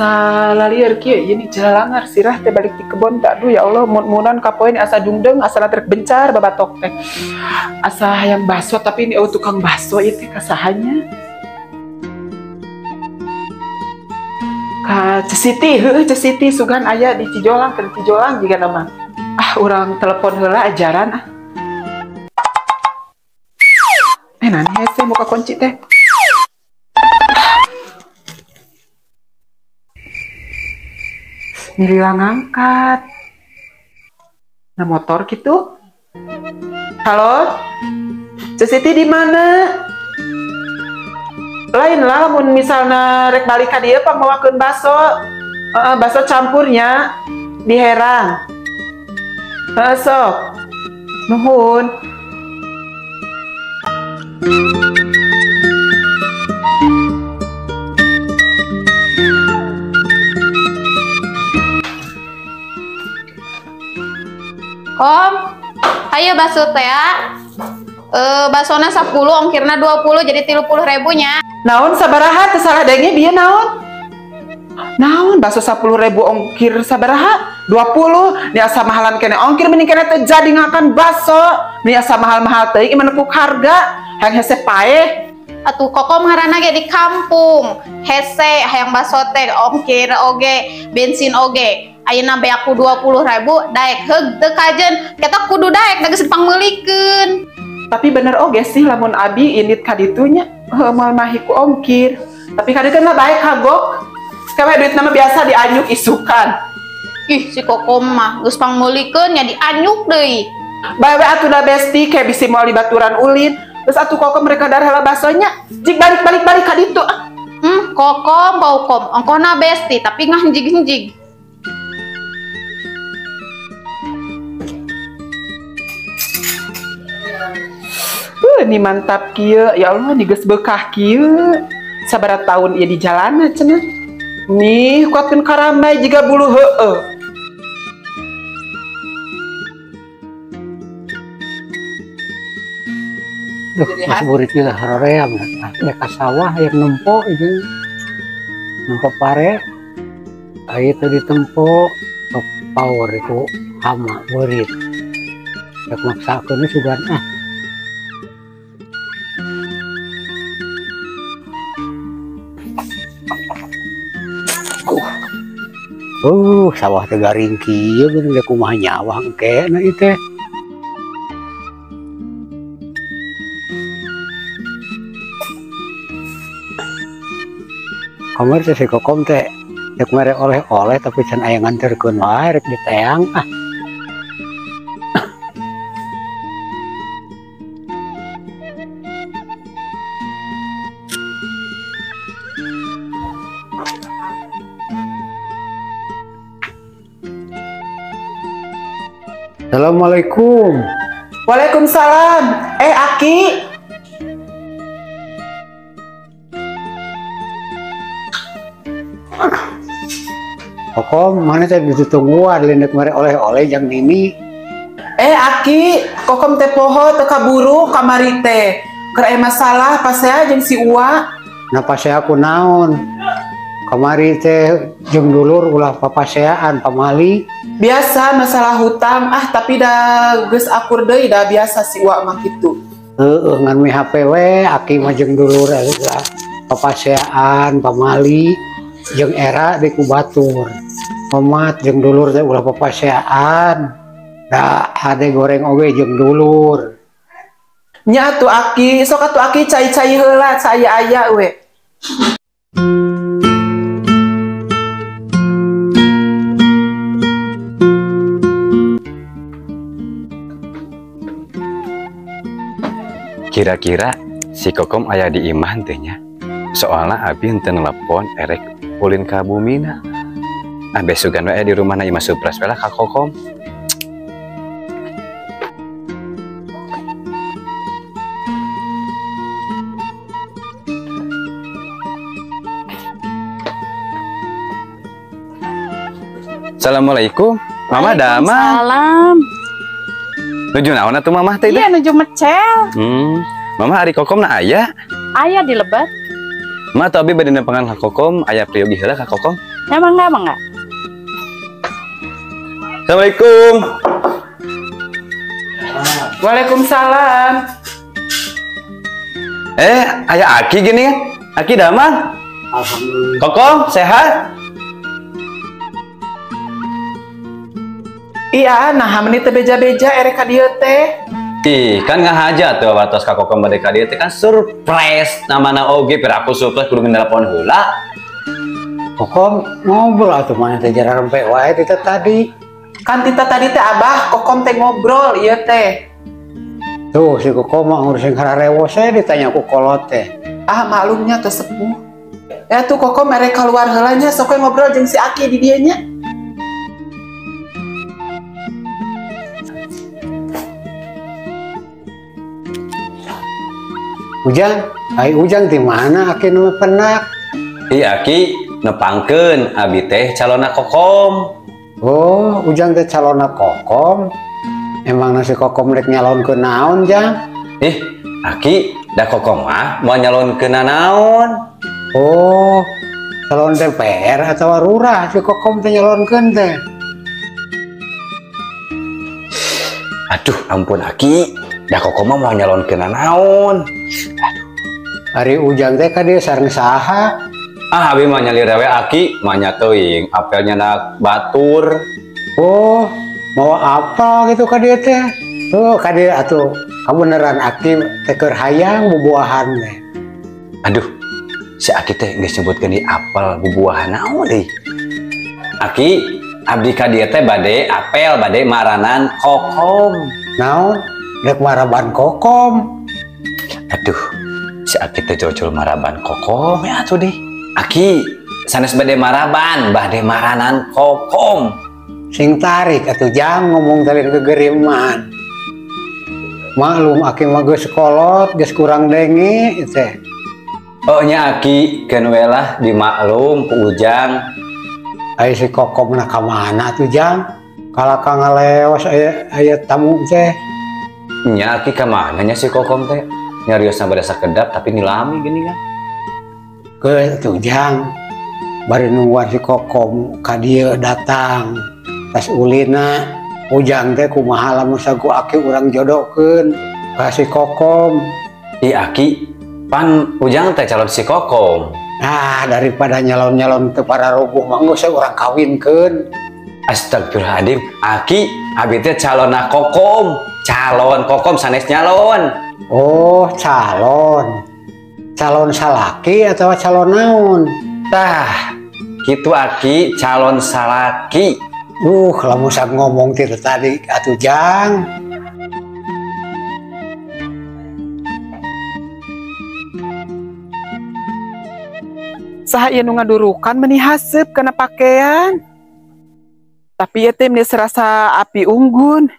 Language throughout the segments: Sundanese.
Asa lalieur kieu ieu nih jalangar sirah teh balik di kebon teh. Aduh ya Allah, mun-munan kapoe asa dungdeung, asa latrek bencar babatok teh. Asa hayang bakso tapi ini eueuh tukang bakso ieu teh kasahanya. Ka Cesiti, heueuh Cesiti sugan aya di Cijolang, keur Cijolang jiga nama. Ah, urang telepon heula ajaran ah. Nani hese muka kunci teh. Nyilila ngangkat. Nah motor gitu. Halo? Cesiti di mana? Lain lah mun misalna rek balik ka dieu pangmawakeun bakso. Bakso campurnya di Herang. Heeh sok. Nuhun. Kom, ayo bakso teh ya. Baksona 10, ongkirna 20, jadi 30.000 nya. Naon sabaraha teu salah denge bieu naon? Naon bakso 10.000 ongkir sabaraha? 20. Ni asa mahalan kene ongkir mending kene teu jadi ngakan bakso. Ni asa mahal-mahal teuing ieu menepuk harga. Hayang hese paeh. Atuh kokom ngaranna ge di kampung. Hese hayang bakso teh ongkir oge, bensin oge. Ayeuna beak ku 20.000 daek heug teu kajen. Kita kudu daek da geus dipangmeulikeun. Tapi bener oge sih lamun abi indit ka ditunya heuh moal mahi ku ongkir. Tapi kadeukeun lah bae kagok. Kawe duit nama biasa dianyuk isukan. Ih si kokom mah geus pangmeulikeun nya dianyuk deui. Bae we atuh da besti ke bisi moal dibaturan ulin. Terus atuh kokom mereka darah heula basonya. Jik balik-balik-balik ka ditu ah. Kokom bau kom ongkohna besti tapi ngahenjig-henjig. Ini mantap kieu, ya Allah ini geus bekah kieu. Sabaraha tahun ieu di jalana cenah. Nih kuatkeun karamai jiga bulu heueuh. Duh, mas buritnya haroream, ada ka sawah yang nempo itu. Nempo pare. Aya teu ditempo, sok power itu hama burit. Rek maksakeun sugan ah. Sawah teh garing kieu geuning teh kumaha nyawah engke na ieu teh. Kamari teh si Kokom teh rek mere oleh-oleh tapi can aya nganterkeun wae rek diteang ah. Assalamualaikum. Waalaikumsalam. Aki. Kokom, mana teh ditungguan lindek mere oleh-oleh jang nini. Aki, kokom teh poho teu kaburu kamari teh. Keur aya masalah pasea jeung si Uwa. Nah pasea ku naon? Kamari teh jeung dulur ulah papaseaan pamali. Biasa masalah hutang ah tapi dah geus akur deui dah biasa si Uwa mah kitu. Heeh ngan mi HP we aki mah jeung dulur ulah papaseaan pamali jeung era di ku batur. Omat jeung dulur teh ulah papaseaan. Da hade goreng oge jeung dulur. Nya atuh aki, sok atuh aki cai-cai heula cai aya we. Kira-kira si Kokom aya di imah teh nya. Soalna abi henteu nelepon erek ulin ka bumina. Ah besugan we di rumahna imah surprise we lah ka Kokom. Assalamualaikum. Mama damang. Waalaikumsalam. Nuju naon atuh mamah teh? Iya, nuju mecel. Mama ari Kokom na aya? Aya di lebet. Ma atuh abi bade nepangan ka Kokom, aya priyogi heula ka Kokom. Ya mangga mangga. Assalamualaikum. Waalaikumsalam. Ayah Aki gini kan? Aki damang? Alhamdulillah. Kokom sehat? Iya, nah meni teu beja-beja erek ka dieu teh. Ih, kan ngahaja tuh watos ka Kokom bade ka dieu teh kan surprise namana oge piraku surprise kudu nelpon heula. Kokom ngobrol atuh mana teh jara rempe wae tita tadi. Kan tita tadi teh Abah Kokom teh ngobrol ieu teh. Tuh si Kokom mah ngurusin kararewos saya ditanya ku kolot teh. Ah, maklumnya tuh sepuh. Ya tuh Kokom erek keluar heula nya sok we ngobrol jeung si Aki di dieu nya. Ujang, ai Ujang di mana Aki nu penak? Ih Aki nepangkeun abi teh calonna Kokom. Oh, Ujang teh calonna Kokom. Emang nasi Kokom rek nyalonkeun naon, Jang? Ih, Aki da Kokom mah moal nyalonkeun naon? Oh, calon DPR atau lurah si Kokom teh nyalonkeun teh. Aduh, ampun Aki, da Kokom mah moal nyalonkeun naon? Aduh. Ari Ujang teh ka dieu sareng saha? Ah, abi mah nyalira we Aki, mah nya teuing apelnya nak batur. Oh, mau apa gitu ka dieu teh? Tuh ka dieu atuh kabeneran Aki teh keur hayang bubuahan teh. Aduh, si Aki teh geus nyebutkeun di apel bubuahan naon deui? Aki, abdi ka dieu teh bade apel bade maranan Kokom. Naon? Rek maraban Kokom. Aduh, si Aki teh jojol maraban Kokom ya atuh deh. Aki, sanes bade maraban, bade maranan Kokom. Sing tarik atuh jang ngomong tadi kegeriman. Maklum Aki mah geus kolot, geus kurang denge teh. Oh nya Aki, keun we lah dimaklum ku Ujang. Ai si Kokom na ka mana atuh jang? Kalaka ngaleos aya tamu teh. Nya Aki ka mana nya si Kokom teh? Nyariosna bade sakedap tapi nilami gini kan. Geus atuh jang, bari nungguan si Kokom ka dieu datang. Tas ulina Ujang teh kumaha lamun sagu Aki urang jodohkeun ka si Kokom. Ih Aki, pan Ujang teh calon si Kokom. Nah, daripada nyalon-nyalon teu pararuguh mah geus urang kawinkeun. Astagfirullahaladzim, Aki abi teh calonna Kokom, calon Kokom sanes nyalon. Oh, calon. Calon salaki atau calon naon? Tah, kitu Aki, calon salaki. Lamun sak ngomong ti tadi atuh Jang. Saha ieu nu ngadurukan meni haseup kana pakaian. Tapi ieu teh meni serasa api unggun.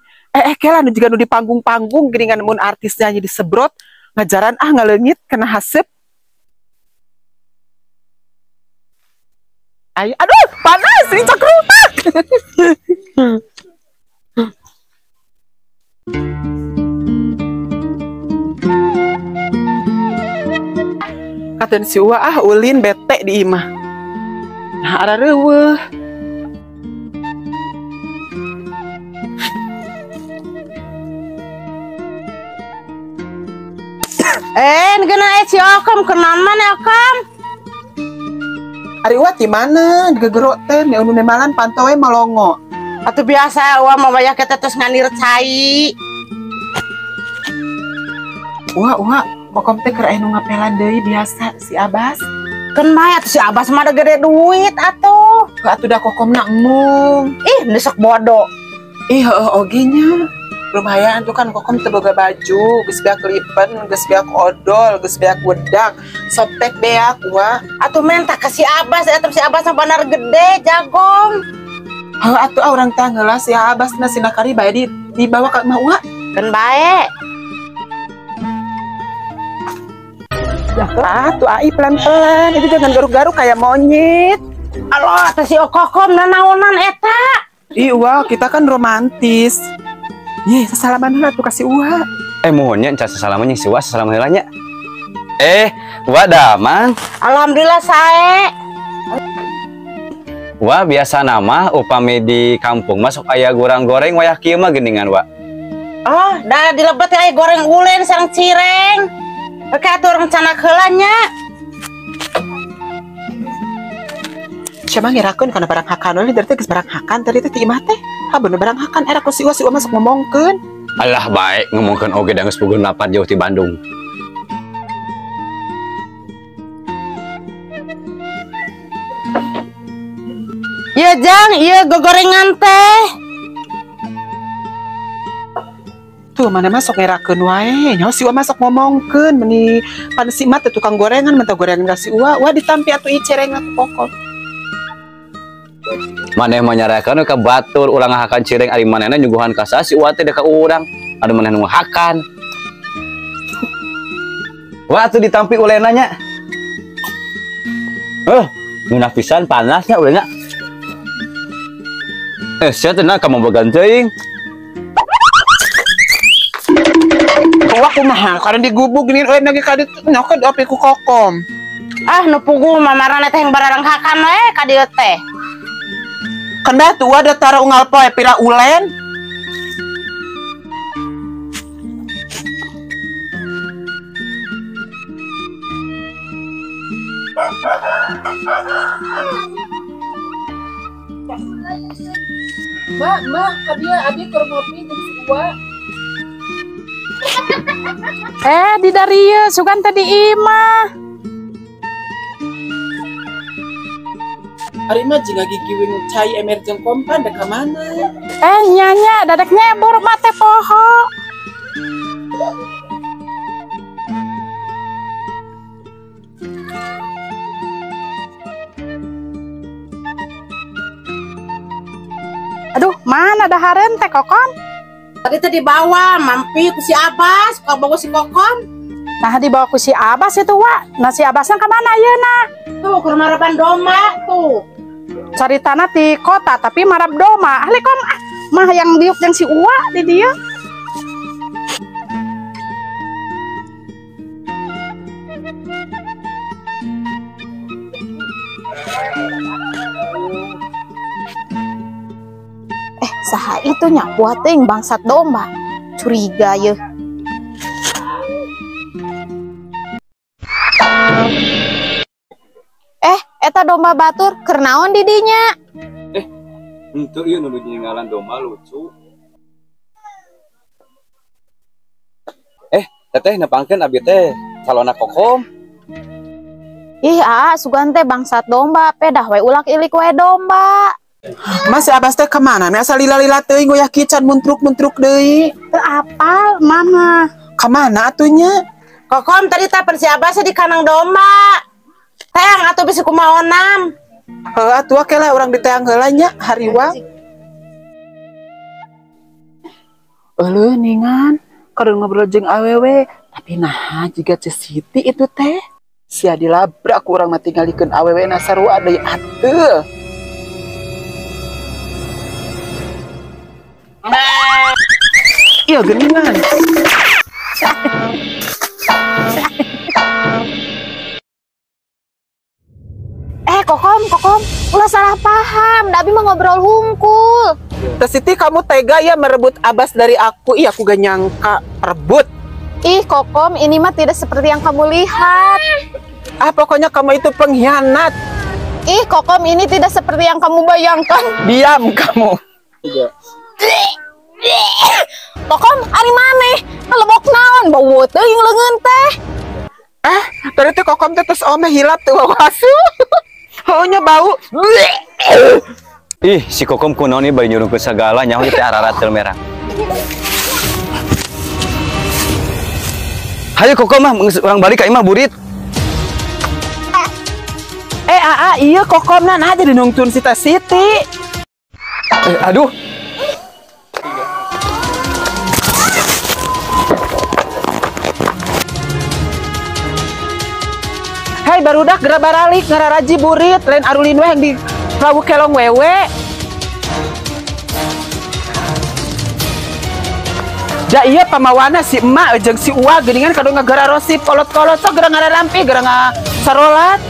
Kela nu jiga nu di panggung-panggung geuningan mun artis nyanyi disebrot ngajaran ah ngaleungit kana haseup. Ayo, aduh, panas ini cakrutak. Katen si Uwa ah ulin bete di imah. Nah, ara reueuh. Geuna si Okom kenaon mana Okom? Ari Uwa ti mana? Gegero teh anu nemalan pantau we malongo. Atuh biasa Uwa mah banyak kita terus nganir cai. Uwa, Uwa, Kokom teh keur aya nu ngapelan deui biasa si Abbas. Keun bae atuh si Abbas mah da gede duit atuh. Atuh da Kokomna embung. Ih, nesek bodoh. Ih, heueuh oge nya. Lumayan tuh kan Kokom teu boga baju, geus beak lipen, geus beak odol, geus beak wedak, sotek beak Wah. Atuh menta ka si Abbas, atuh si Abbas mah bandar gede jagong. Heuh atuh ah urang teh heula si Abbas na sinakari bae dibawa ka imah Uwa. Keun bae. Ah, tuh ai pelan-pelan, itu jangan garuk-garuk kayak monyet. Aloh, teh si Kokom nanaonan eta. Ih, Uwa, kita kan romantis. Ye, sesalaman heula tuh kasih Uwa. Mohonnya encan sesalamannya si Uwa, sesalaman heula nya. Uwa damang. Alhamdulillah sae. Wah biasa nama upami di kampung masuk aya goreng-goreng wayah kieu mah geuningan wa. Oh, dah dilebet aya goreng ulen sareng cireng. Oke atuh rencana heula nya. Siapa ngirakeun kana barang hakan we teh geus barang hakan tadi teh ti imah teh. Ha bener barang hakan era ku si Uwa masuk ngomongkeun. Alah bae ngomongkeun oge da geus puguh lapat jauh ti Bandung. Iya Jang, iya gogorengan teh. Tuh mana masuk ngerakeun wae, nyaho si Uwa masuk ngomongkeun meni pan si Mat teh tukang gorengan mentah gorengan ka si Uwa, wah ditampi atuh ieu cereng ku Kokom. Maneh mah nyarakeun ka batur urang ngahakan cireng ari manehna nyuguhan ka saha si Uwa teh da ka urang, anu maneh nu ngahakan. Wah atuh ditampi ulena nya. Ngeunah pisan panasnya ulena. Sia teh kamu bogan teuing. Uwa kumaha karena digubug geuning euy lagi ka ditu nyokot api ku Kokom. Ah nu puguh mamarana teh yang bararang hakan we ka dieu teh. Kan batu ada tara unggal poe pira ulen. Mak, mak, kadia abi keur ngopi jeung si Uwa. Di darieu sugan teh di imah. Ari mah jeung ngagigiwing cai emer jeung kompan dek ka mana? Nyanya dadek nyebur mah teh poho. Aduh, mana dahareun teh Kokom? Tadi teh dibawa mampi ku si Abbas, ka bawa si Kokom. Nah, dibawa ku si Abbas itu, Wak. Nah, si Abbasna ka mana ayeuna? Tuh, keur maraban doma tuh. Caritana ti kota tapi marab doma. Ahli kom ah, mah yang diuk jeung si Uwa di dieu. Saha itu nyapuah teuing bangsat domba. Curiga yeuh. Eta domba batur keur naon di dinya? Henteu ieu nu ninggalan domba lucu. Teteh nepangkeun abi teh calonna Kokom. Ih, aa sugan teh bangsat domba, pedah we ulak ilik we domba. Mas si Abbas teh kemana? Nih asal lila-lila teuing goyah kican muntruk-muntruk deui. Teu apal mama. Kemana atunya? Kokom tadi tapen si Abbas di kandang domba. Teang atuh bisi kumaha onam. Heuh atuh ke lah urang diteang heula nya hariwang. Euleuh ningan keur ngobrol jeung awewe, tapi naha jiga Ceu Siti itu teh. Sia dilabrak ku urang mah tingalikeun awewe na sarua deui atuh. Iya geningan. Kokom, Kokom, ulah salah paham. Abi mah ngobrol hungkul. Teh Siti, kamu tega ya merebut Abbas dari aku. Ih, aku gak nyangka rebut. Ih, Kokom, ini mah tidak seperti yang kamu lihat. Ah, pokoknya kamu itu pengkhianat. Ih, Kokom, ini tidak seperti yang kamu bayangkan. Diam kamu. Kokom, ari maneh? Ngelebok naon? Bau teuing leungeun teh. Tadi teh Kokom teh tos ome hilap teu wawasu. Haunya bau. Ih, si Kokom kunaon ieu bari nyurungkeun sagala nyaho teh araratel merah. Hayu Kokom mah urang balik ka imah burit. Aa, iya Kokom nah jadi nungtun si Teh Siti. Aduh. Hei barudak geura baralik ngararaji burit lain arulin we yang di lawu kelong wewe. Da iya pamawana si emak jeung si Uwa geuningan kadu ngagara rosip kolot-kolot sok geura ngararampi geura ngasarolat.